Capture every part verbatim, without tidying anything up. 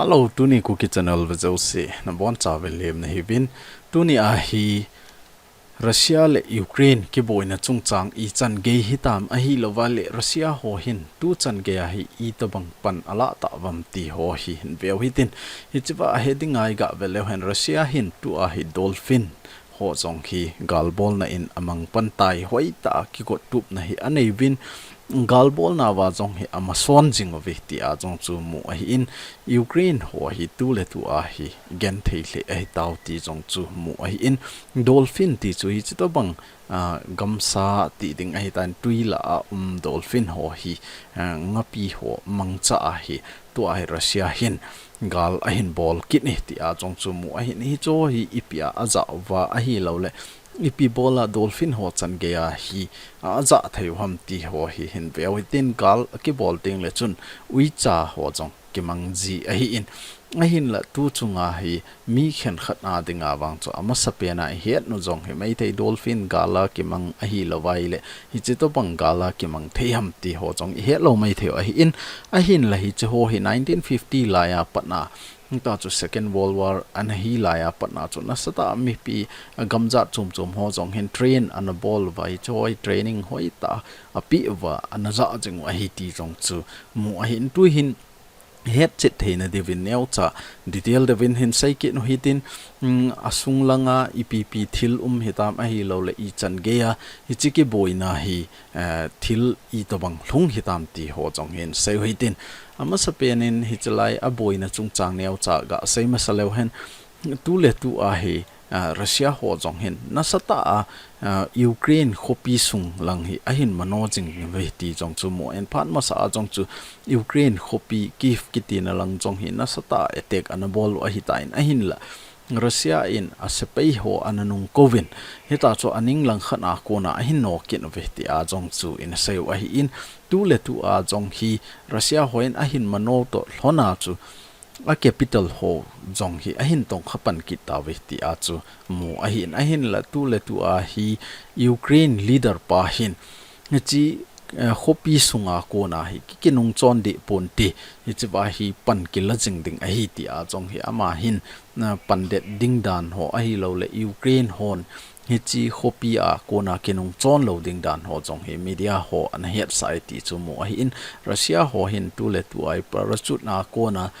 Hello, tuni Kuki Channel vejouse nabonchauva lemna hiuvin. Tuni ahi Russia le Ukraine kiboina chungchang ichan gei hitam ahilouva le Russia ho hin tuchan gei ahi itobang pan alah tauvam ti ho hi hin veu hitin. Hichea heading a iga veleu hen Russia hin tua hi Dolphin ho jong hi galbolna in amang pan tai, hoitah a kigot tupna hi aneiuvin, galbolna uva jong hi amason jing uve tia jong chu mu ahin, Ukraine ho hi tuletu a hi genthei lheh ahitau ti jong chu mu ahin, Dolphin ti chu hiche tobang, ah, gamsa ti ding ahitan, tui lah a um dolphin ho hi, ah, ngapi ho mangcha ahi, tua hi Russia hin gal ahin bol kit e tia jong chu mu ahin, hiche hi ipi a ajah uva ahilouleh ipi bola dolphin ho chan gei a hi ajah thei u ham ti ho hi hin veu hitin, gal kibol teng le chun uicha ho jong kimang ji ahin, ahinla tu chunga hi mi khenkhat a dinga vang chu amasapen a ihet u jong hi maithei, dolphin gal a kimang ahilouva ahile hiche tobang gal a kimang thei ham ti ho jong ihet lou maithei u ahin, ahinla hiche ho hi nineteen fifty lai a pat a, hita chu Second World War ana hi lai a pat a chu nasatah a mipi, ah, gamjat chom chom ho jong hin train ana bol uva, hiche ho hi training hoitah a apeh uva ana jah jing u ahi ti jong chu mu ahin, tu hin hetchet theina diuvin neocha detail diuvin hin sei kit u hitin, mm, asung langa ipi ipi thil um hitam ahilouleh ichan gei a hiche kiboina hi, eh, thil itobang lhung hitam ti ho jong hin sei u hitin. Amasapen in hiche lai aboina chungchang neocha ga sei masa leu hen, tuletu a hi, ah, Russia ho jong hin nasatah a, ah, Ukraine khopi sung lang hi ahin mano jing uve ti jong chu mu ahin, phat masa a jong chu Ukraine khopi Kyiv kitina lang jong hi nasatah a attack ana bol u ahitan, ahinla Russia in asepai ho ana nung kouvin, hita chu aning langkhat a kona ahin no kit uve tia jong chu in sei u ahin, tuletu a jong hi Russia ho in ahin mano toh lhon a chu a capital ho jong hi ahin tongkha pan kit tauve tia chu mu ahin, ahinla tuletu a hi Ukraine leader pa hin hiche, eh, khopi sunga kona hi ki, kinung chon deh ponte, hichea hi pan kila jing ding ahi tia jong hi ama hin, ah, pan det ding dan ho ahilouleh Ukraine hon hiche khopi a kona kinung chon lou ding dan ho jong hi media ho ana hetsah e ti chu mu ahin, Russia ho hin tuletu a hi parachute a kona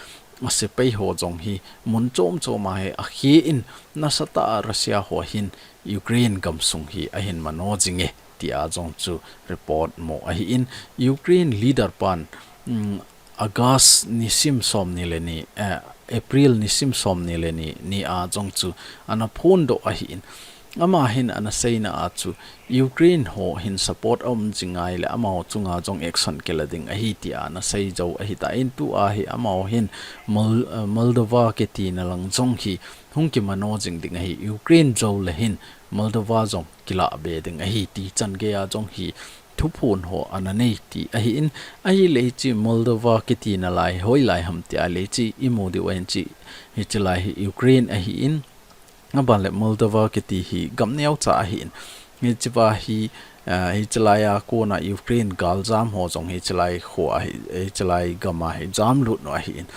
asepai ho jong hi mun chom chom a hi akhe in nasatah a Russia ho hin Ukraine gamsung hi ahin mano jing e tia jong chu report mu ahin, Ukraine leader pan, mm, August nisim somni le ni, eh, April nisim somni le ni, ni a jong chu ana phondoh ahin, ama hin ana seina a chu Ukraine ho hin support aum jing ahile amaho chunga jong action kila ding ahi tia ana sei jou ahitan, tua hi amaho hin Mol-, eh, Moldova kitina lang jong hi hung kimano jing ding ahi, Ukraine jou le hin Moldova jong kilah be ding ahi ti chan gei a jong hi thuphon ho ana nei ti ahin, ahile hiche Moldova kitina lai hoilai ham tia le hiche imu diu ahin, hiche, hiche lai hi Ukraine ahin, aban le Moldova kiti hi gam neocha ahin, hichea hi, ah, hiche lai a kona Ukraine galjam ho jong hiche lai kho a hi, hiche lai gam a hi jamlut u ahin,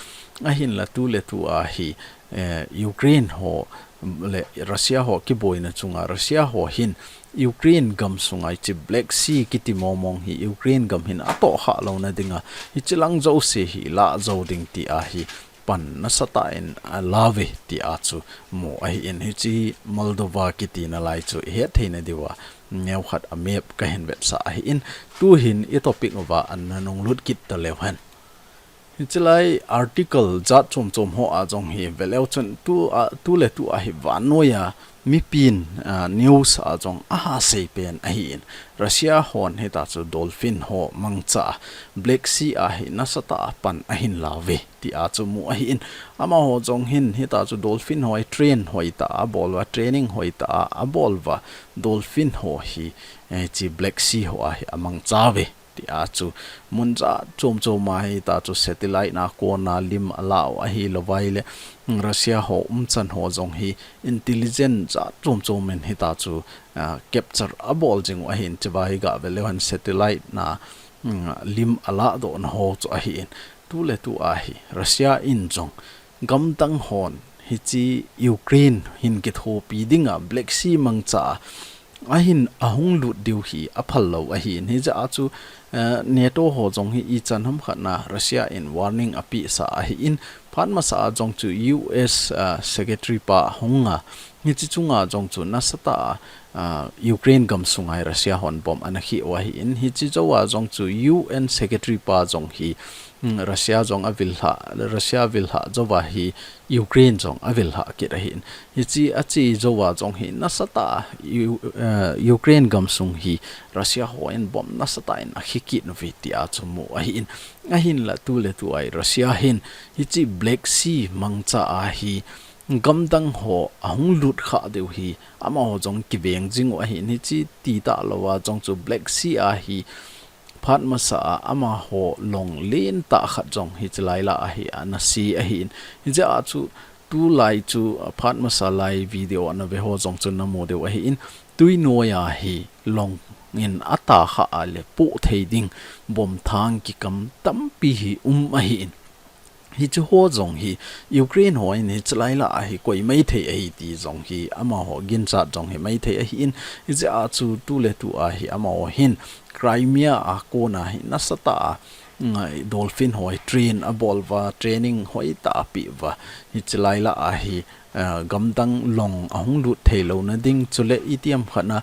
ahinla tuletu a hi, eh, Ukraine ho le Russia ho kiboina chunga Russia ho hin Ukraine gamsunga hiche Black Sea kiti mong mong hi Ukraine gam hin atohkhah louna dinga hiche lang jouse hi lah jou ding tia hi pan nasatah in ala uve tia chu mu ahin, hiche Moldova kitina lai chu ihet theina diuva neokhat a map kahin vetsah ahin, tu hin i topic uva ana nunglut kit taleu hen. Hiche lai article jat chom chom ho a jong hi veleu chun tu a, tuletu a hi vannoi a mipin, ah, news a jong aha sei pen ahin, Russia hon hita chu dolphin ho mangcha a Black Sea a hi nasatah a pan ahin la uve tia chu mu ahin, amaho jong hin hita chu dolphin ho hi train hoitah a abol uva, training hoitah a abol uva, dolphin ho hi, eh, hiche Black Sea ho a hi amangcha uve tia chu mun jat chom chom a hita chu satellite na kona lim ala u ahilouva ahile, Russia ho umchan ho jong hi intelligence jat chom chom in hita chu, ah, capture abol jing u ahin, hichea hi ga veleu hen satellite na, mm, lim aladohna ho chu ahin, tu le tu a hi Russia in jong gamdang hon hiche Ukraine hin kithopi dinga Black Sea mangcha a ahin ahung lut diu hi aphal lou ahin, hijeh a chu, eh, NATO ho jong hi ichan hamkhat na Russia in warning apeh sa ahin, phat masa a jong chu U S, eh, Secretary pa hung a, hiche chunga jong chu nasatah a, ah, Ukraine gamsunga hi Russia hon bomb ana khih u ahin, hiche jou a jong chu U N Secretary pa jong hi, hmm, Russia jong avil lha, Russia vil lha jou a hi Ukraine jong avil lha kit ahin. Hiche ache jou a jong hi nasatah a U-, eh, Ukraine gamsung hi Russia hon bomb nasatah in akhih kit uve tia chu mu ahin. Ahinla tu le tu a hi Russia hin hiche Black Sea mangcha a hi gamdang ho ahung lut khah diu hi amaho jong kiveng jing u ahin, hiche ti talou a jong chu Black Sea a hi phat masa a amaho long lentah khat jong hiche lai lah a hi ana se ahin. Hijeh a chu tulai chu, a, phat masa lai video ana ve ho jong chu namu diu ahin, tui noi a hi long in atah khah a le poh thei ding bomb thang kikam tampi hi um ahin. Hiche ho jong hi Ukraine hon hiche lai lah a hi koi maithei ahi ti jong hi amaho ginchat jong hi maithei ahin, hijeh a chu tu le tu a hi amaho hin Crimea a kona hi nasatah a, mm, dolphin ho hi train abol uva, training hoitah apeh uva, hiche lai lah a hi, eh, gamdang long ahung lut thei louna ding, chule itiham khat na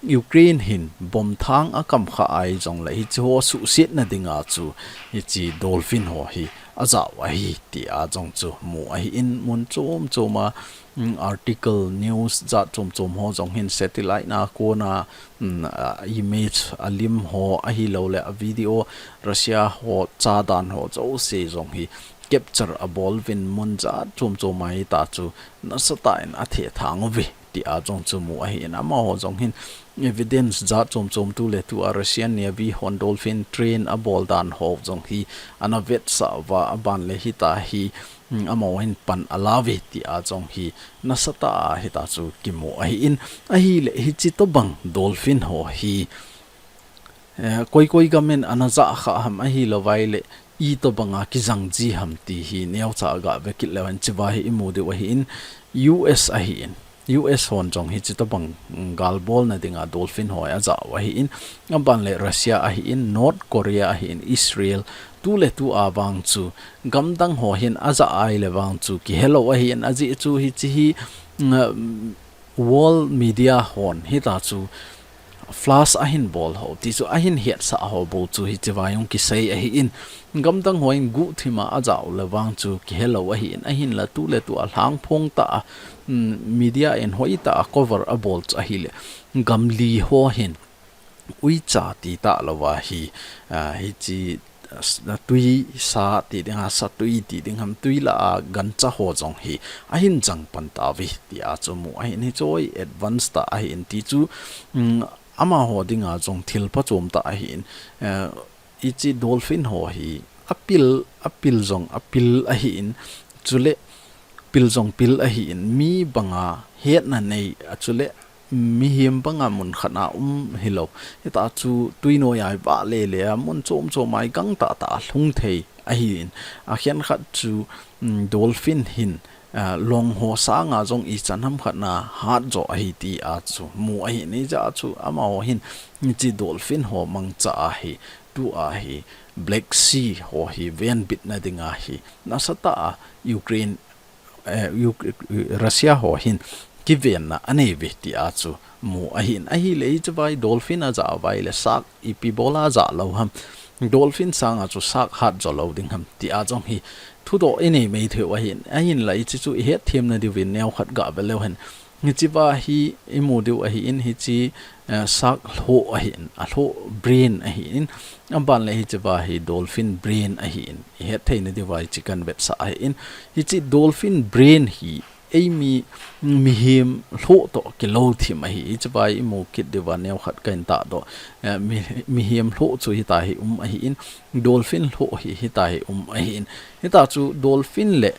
Ukraine hin bomb thang akam khah a hi jongle hiche ho suhsetna dinga chu hiche dolphin ho hi ajah u ahi tia jong chu mu ahin, mun chom chom a, mm, article, news jat chom chom ho jong hin satellite na kona, mm, a, image, alim ho ahilouleh a video, Russia ho chadan ho jouse jong hi capture abol uvin mun jat chom chom a hita chu nasatah in athethang uve tia jong chu mu ahin, amaho jong hin evidence jat chom chom tu le tu a Russian Navy hon dolphin train abol dan ho jong hi ana vetsah uva, aban le hita hi, mm, amaho hin pan ala uve tia jong hi nasatah a hita chu kimu ahin, ahile hiche tobang dolphin ho hi, eh, koi koi gam in ana jah khah ham ahilouleh itobang a kijang ji ham ti hi neocha a gah ve kit leu hen, hiche va hi imu diu ahin, U S ahin, U S hon jong hiche tobang, mm, gal bolna dinga dolphin ho hi ajah u ahin, aban le Russia ahin, North Korea ahin, Israel, tu le tu a vang chu gamdang ho hin ajah a ahile vang chu kihelou ahin, ajeh chu hiche hi, mm, world media hon hita chu flash ahin bol ho ti chu ahin hetsah ho bou chu hiche va jong kisei ahin, gamdang hon guhthim a ajah u le vang chu kihelou ahin, ahinla tu le tu a lhangphong tah a, mm, media in hoitah a cover abol chu ahile gam li ho hin uicha ti talou a hi, a, hiche, a, s-, a, tui sa ti ding ham, satui ti ding ham, tui lah a gancha ho jong hi ahin jang pan tauve tia chu mu ahin, hiche hi advance tah ahin ti chu, mm, amaho dinga jong thil phachom tah ahin, eh, hiche dolphin ho hi apil, apil jong apil ahin, chule pil jong pil ahin, mi banga hetna nei a, chule mihem banga mun khat a um hilou. Hita chu tui noi a hi vah le le a, mun chom chom a hi gangtah tah a lhung thei ahin. Akhenkhat chu, mm, dolphin hin, ah, long ho sanga jong ichan ham khat na hat jo ahi tia chu mu ahin, hijeh a chu amaho hin hiche dolphin ho mangcha a hi, tu a hi Black Sea ho hi venbitna dinga hi nasatah a Ukraine eh, Uk-, Russia ho hin kivenna anei uve tia chu mu ahin, ahile hiche va hi dolphin ajah uva ahile shark ipi bol a ajah lou ham, dolphin sanga chu shark hat jo lou ding ham tia jong hi thudoh inei maithei u ahin, ahinla hiche chu ihet themna diuvin neokhat gah ve leu hen. Hiche va hi imu diu ahin, hiche, eh, shark lhoh ahin, alhoh brain ahin, aban le hiche va hi dolphin brain ahin, ihet theina diuva hiche kahin vetsah ahin, hiche dolphin brain hi eimi mihem lhoh toh kilou thim ahi, hiche va hi imu kit diuva neokhat kahin tahdoh, eh, mi, mihem lhoh chu hita hi um ahin, dolphin lhoh hi hita hi um ahin, hita chu dolphin le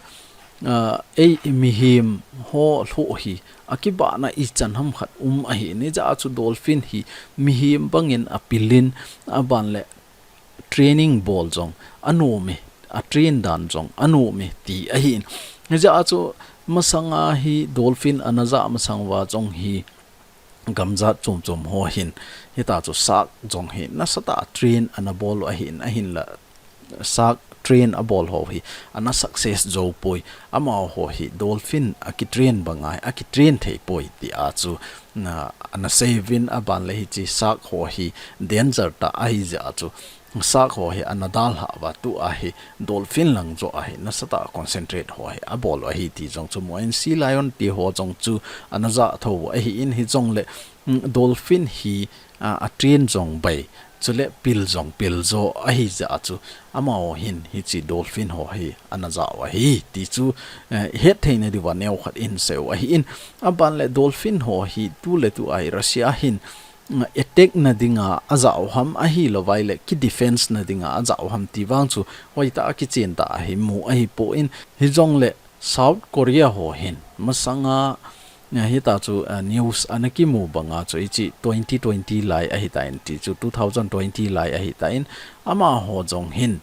ah, ei mihem ho lhoh hi akibahna ichan ham khat um ahin, hijeh a chu dolphin hi mihem bangin apilin, aban le training bol jong anom e, a train dan jong anom e ti ahin. Hijeh a chu masanga hi dolphin ana jah masang uva jong hi gamjat chom chom ho hin, hitia chu shark jong hi nasatah a train ana bol u ahin, ahinla shark train abol ho hi ana success jou poi. Amaho hi dolphin a kitrain banga hi a kitrain thei poi tia chu ana, ana sei uvin, aban le hiche shark ho hi danger tah ahi jeh a chu shark ho hi ana dalha uva, tua hi dolphin lang joh a hi nasatah a concentrate ho hi abol u ahi ti jong chu mu ahin. Sea lion ti ho jong chu ana jah tho u ahin, hijongle, mm, dolphin hi, a, a train jong bai, chule pil jong pil jo ahi jeh a chu amaho hin hiche dolphin ho hi ana jah u ahi ti chu, eh, hetthei na diuva neokhat in sei u ahin. Aban le dolphin ho hi tuletu a hi Russia hin, mm, attack na dinga ajah u ham, ahilouva ahile kidefense na dinga ajah u ham ti vang chu hoitah a kichen tah a hi mu ahipoi. Hijongle South Korea ho hin masanga, eh, hitia chu, eh, news ana kimu banga chu hiche twenty twenty lai ahitan ti chu two thousand twenty lai ahitan, amaho jong hin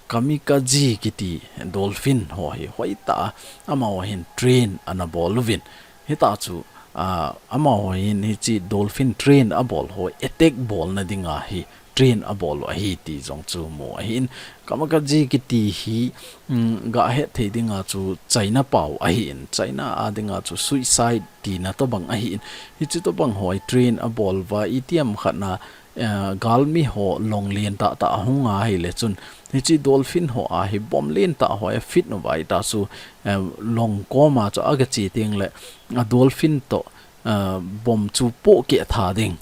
kamikaze kiti dolphin ho hi hoitah a amaho hin train ana bol uvin. Hitia chu, ah, amaho hin hiche dolphin train abol ho attack bol na dinga hi train abol u ahi ti jong chu mu ahin. Kamikaze kiti hi, mm, ga hetthei dinga chu China pau ahin, China a dinga chu suicide tina tobang ahin. Hiche tobang ho hi train abol uva, itiham khat na, eh, galmi ho long lentah tah ahung a ahile chun, hiche dolphin ho a hi bomb lentah ho a fit uva, hitia chu, eh, long koma chu aga che tengle, a dolphin toh, ah, bomb chu pohkeh tha ding,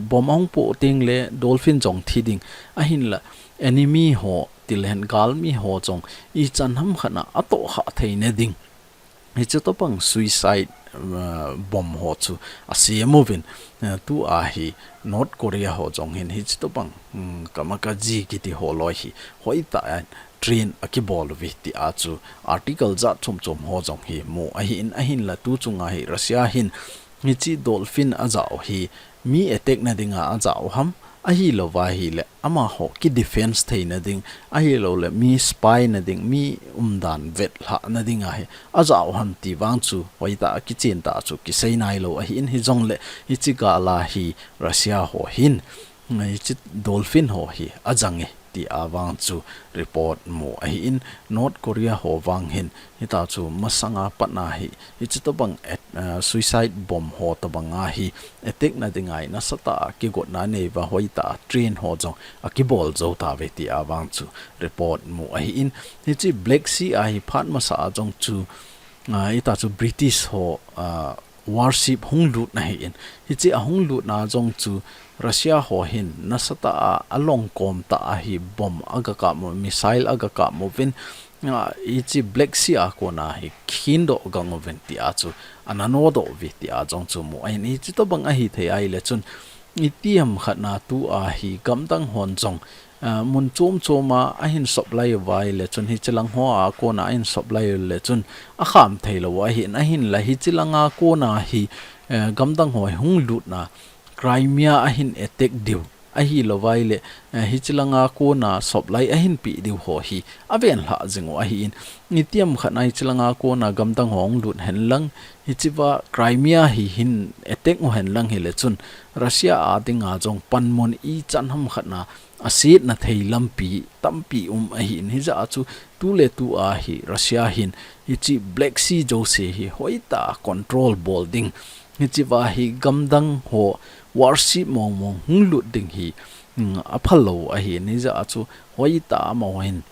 bomb ahung poh tengle dolphin jong thi ding, ahinla enemy ho, tilehen galmi ho jong ichan ham khat na atohkhah thei na ding, hiche tobang suicide, ah, bomb ho chu asem uvin, ah, tua hi North Korea ho jong hin hiche tobang, um, kamikaze kiti ho loi hi hoitah a train akibol uve tia chu article jat chom chom ho jong hi mu ahin, ahinla tu chunga hi Russia hin hiche dolphin ajah u hi mi attack na dinga ajah u ham, ahilouva ahile amaho kidefense thei na ding, ahilouleh mi spy na ding, mi umdan vetlhah na dinga hi ajah u ham ti vang chu hoitah a kichen tah a chu kisei nailou ahin, hijongle hiche gal a hi Russia ho hin hiche dolphin ho hi ajang e tia vang chu report mu ahin, North Korea ho vang hin hitia chu masanga pat na hi hiche tobang at-, ah, suicide bomb ho tobanga hi attack na dinga hi nasatah a kigotna anei uva, hoitah a train ho jong akibol jou tauve tia vang chu report mu ahin, hiche Black Sea a hi phat masa a jong chu, ah, hitia chu British ho, ah, warship hung lut na ahin, hiche ahung lutna jong chu Russia ho hin nasatah a, along kom tah a hi bomb aga kap u, missile aga kap uvin, ah, hiche Black Sea a kona hi khindoh gang uvin tia chu ana nodoh uve tia jong chu mu ahin, hiche tobang ahithei ahile chun itiham khat na tua hi gamdang hon jong, ah, mun chom chom a ahin supply uva ahile chun, hiche lang ho a kona ahin supply u le chun akham theilou ahin, ahinla hiche langa kona hi, eh, gamdang ho hung lutna Crimea ahin attack diu, ahilouva ahile, eh, hiche langa kona supply ahin peh diu ho hi aven lhah jing u ahin, itiham khat na hiche langa kona gamdang ho hung lut hen lang, hichea Crimea hi hin attack u hen lang hile chun Russia a dinga jong panmun ichan ham khat na asetna thei lampi tampi um ahin, hijeh a chu tuletu a hi Russia hin hiche Black Sea jouse hi hoitah a control bol ding, hichea hi gamdang ho warship mong mong hung lut ding hi, mm, aphalou ahin, hijeh a chu hoitah a amaho hin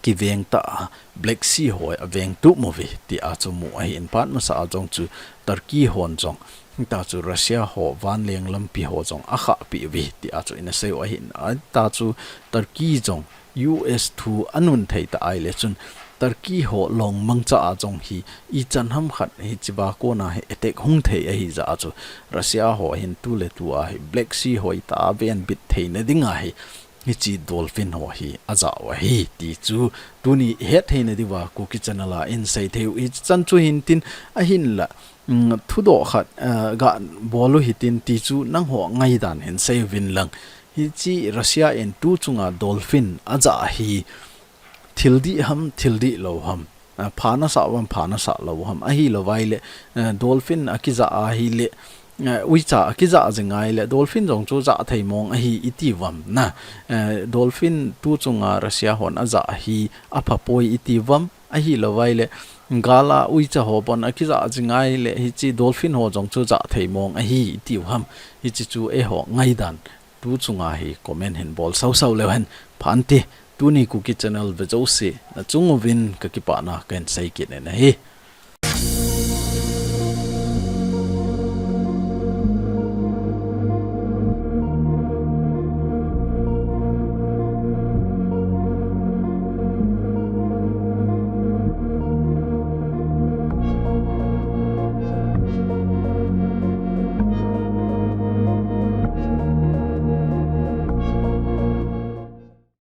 kiveng tah a Black Sea ho aveng tup uve tia chu mu ahin, phat masa a jong chu Turkey hon jong hitia chu Russia ho vanleng lampi ho jong akhahpeh uve tia chu ina sei u ahin, hitia chu Turkey jong U S thu anun thei tah ahile chun Turkey ho long mangcha a jong hi ichan ham khat hichea kona hi attack hung thei ahijeh a chu Russia ho hin tuletu a hi Black Sea hoitah a venbit theina dinga hi hiche dolphin ho hi ajah u ahi ti chu tuni hetthei na diuva Kuki Channel a in sei thei u, hichan chu hintin ahinla, mm, thudoh khat, eh, gabol u hitin ti chu nangho ngaidan hin sei uvin lang. Hiche Russia in tu chunga dolphin ajah hi thil dih ham, thil dih lou ham, a, pha nasah uvam, pha nasah lou uvam, ahilou vai le, a, dolphin a kija ahile, a, uicha a kija jing ahile, dolphin jong chu jah thei mong ahi iti uvam na. A, dolphin tu chunga Russia hon aja hi apha poi iti uvam, ahilou vai le, gal a uicha ho bon a kija jing ahile, hiche dolphin ho jong chu jah thei mong ahi iti uvam, hiche chu eiho ngaidan tu chunga hi comment hin bol sau sau leu hen. Pha inte, tuni Kuki channel ve jouse, na chung uvin ka kipana kahin sei kit in ahi.